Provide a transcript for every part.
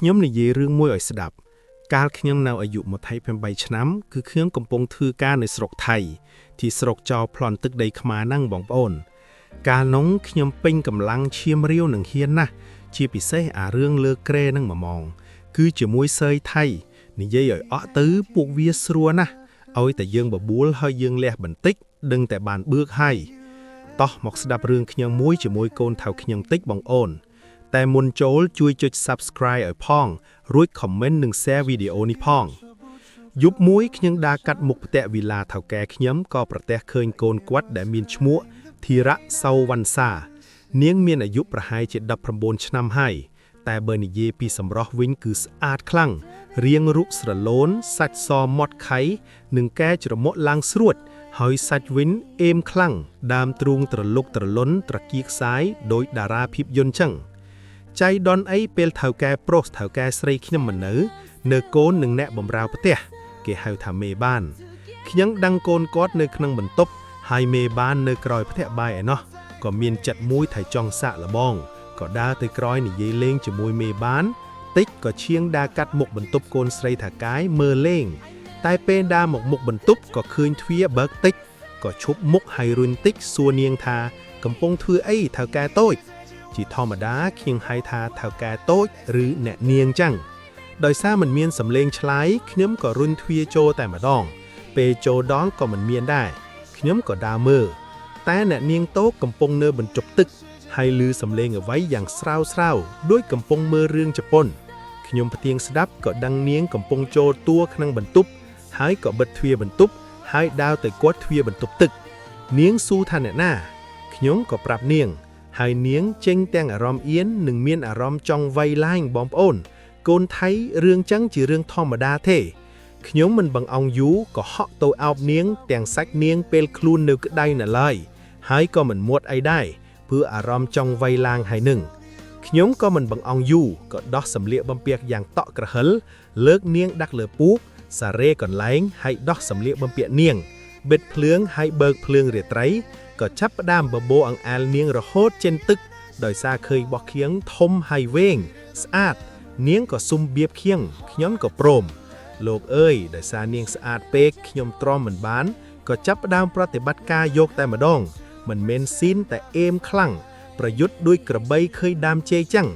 ខ្ញុំនិយាយរឿងមួយឲ្យស្ដាប់ កាលខ្ញុំនៅអាយុ28ឆ្នាំគឺខ្ញុំកំពុងធ្វើការនៅស្រុកថៃទីស្រុកចោលប្លន់ទឹកដីខ្មែរហ្នឹងបងប្អូន កាលនោះខ្ញុំពេញកម្លាំងឈាមរាវនឹងហ៊ានណាស់ជាពិសេសអារឿងលើក្រែហ្នឹងមួយម៉ងគឺជាមួយសើយថៃនិយាយឲ្យអក់ទៅពួកវាស្រួលណាស់ឲ្យតែយើងបបួលហើយយើងលះបន្តិចដឹងតែបានបឿកហើយតោះមកស្ដាប់រឿងខ្ញុំមួយជាមួយកូនថៅខ្ញុំតិចបងអូន តែមុនចូលជួយចុច Subscribe ឲ្យផង រួច Comment និង Share វីដេអូនេះផងយប់មួយខ្ញុំដើរកាត់មុខផ្ទះវីឡាថៅកែខ្ញុំក៏ប្រទះឃើញកូនគាត់ដែលមានឈ្មោះធីរៈសៅវ៉ាន់សា នាងមានអាយុប្រហែលជា19ឆ្នាំហើយតែបើនិយាយពីសម្រស់វិញគឺស្អាតខ្លាំងរាងរូបស្រឡូនសាច់សមាត់ខៃនិងកែច្រមុះឡើងស្រួត ហើយសាច់វិញអេមខ្លាំងដើមទ្រូងត្រលុកត្រលុនត្រកៀកសាយដោយតារាភាពយន្តចឹង ចៃដនអីពេលថៅកែប្រុសថៅកែស្រីខ្ញុំមិននៅ នៅកូននិងអ្នកបំរើផ្ទះគេហៅថាមេបានខ្ញុំដឹងកូនគាត់នៅក្នុងបន្ទប់ហើយមេបាននៅក្រោយផ្ទះបាយឯណោះក៏មានចិត្តមួយថាចង់សាក់លបងក៏ដើរទៅក្រោយនិយាយលេងជាមួយមេបានតិចក៏ឈៀងដើរកាត់មុខបន្ទប់កូនស្រីថៅកែមើលលេង តែពេលដើរមកមុខបន្ទប់ក៏ឃើញទ្វារបើកតិចក៏ឈប់មុខហើយរុញតិចសួរនាងថាកំពុងធ្វើអីថៅកែតូច ជាធម្មតាខ្ញុំហៅថាថៅកែតូចឬអ្នកនាងចឹងដោយសារមិនមានសំឡេងឆ្លើយខ្ញុំក៏រុញទ្វារចូលតែម្ដង ពេលចូលដល់ក៏មិនមានដែរខ្ញុំក៏ដើរមើលតែអ្នកនាងតូចកំពុងនៅបញ្ចប់ទឹកហើយឮសំឡេងអ្វីយ៉ាងស្រាវស្រាវដូចកំពុងមើលរឿងជប៉ុនខ្ញុំផ្ទៀងស្ដាប់ក៏ដឹងនាងកំពុងចូលតួក្នុងបន្ទប់ហើយក៏បិទទ្វារបន្ទប់ហើយដើរទៅគាត់ទ្វារបន្ទប់ទឹក នាងសួរថាអ្នកណាខ្ញុំក៏ប្រាប់នាង ហើយនាងចេញទាំងអារម្មណ៍អៀននិងមានអារម្មណ៍ចង់វៃឡាញបងប្អូនកូនថៃរឿងចឹងជារឿងធម្មតាទេខ្ញុំមិនបង្អង់យូរក៏ហក់ទៅអោបនាងទាំងសាច់នាងពេលខ្លួននៅក្តៅនៅឡើយហើយក៏មិនមួតអីដែរព្រោះអារម្មណ៍ចង់វៃឡាងហើយនឹងខ្ញុំក៏មិនបង្អង់យូរក៏ដោះសម្លៀកបំពាក់យ៉ាងតក់ក្រហិលលើកនាងដាក់លើពូកសារ៉េកន្លែងហើយដោះសម្លៀកបំពាក់នាងបិទភ្លើងហើយបើកភ្លើងរាត្រី ក៏ចាប់ផ្ដើមបបោអង្អែលនាងរហូតចេញទឹកដោយសារឃើញបោះខៀងធំហើយវែងស្អាត នាងក៏សុំបៀបខៀងខ្ញុំក៏ព្រមលោកអើយដោយសារនាងស្អាតពេកខ្ញុំទ្រាំមិនបានក៏ចាប់ផ្ដើមប្រតិបត្តិការយកតែម្ដង មិនមែនស៊ីនតែអេមខ្លាំងប្រយុទ្ធដូចក្របីឃើញដើមជ័យចឹង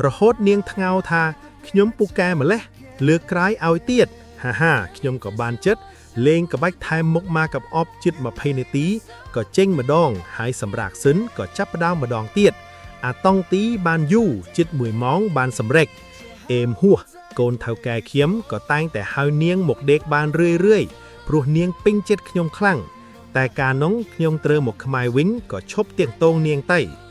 រហូតនាងថ្ងោថាខ្ញុំពូកែម្លេះលើកក្រោយឲ្យទៀតហាហាខ្ញុំក៏បានចិត្តលេងក្បាច់ថែមមុខមកកអប់ជិត20នាទី ក៏ចេញម្ដងហើយសម្រាប់សិនក៏ចាប់ផ្ដើមម្ដងទៀតអាតង់ទីបានយូរជិត1ម៉ោងបានសម្រេចអេមហួសកូនថៅកែខៀមក៏តែងតែហៅនាងមកដេកបានរឿយរឿយៗព្រោះនាងពេញចិត្តខ្ញុំខ្លាំងតែកាលនោះខ្ញុំត្រូវមកខ្មែរវិញក៏ឈប់ទៀងតងនាងទៅ។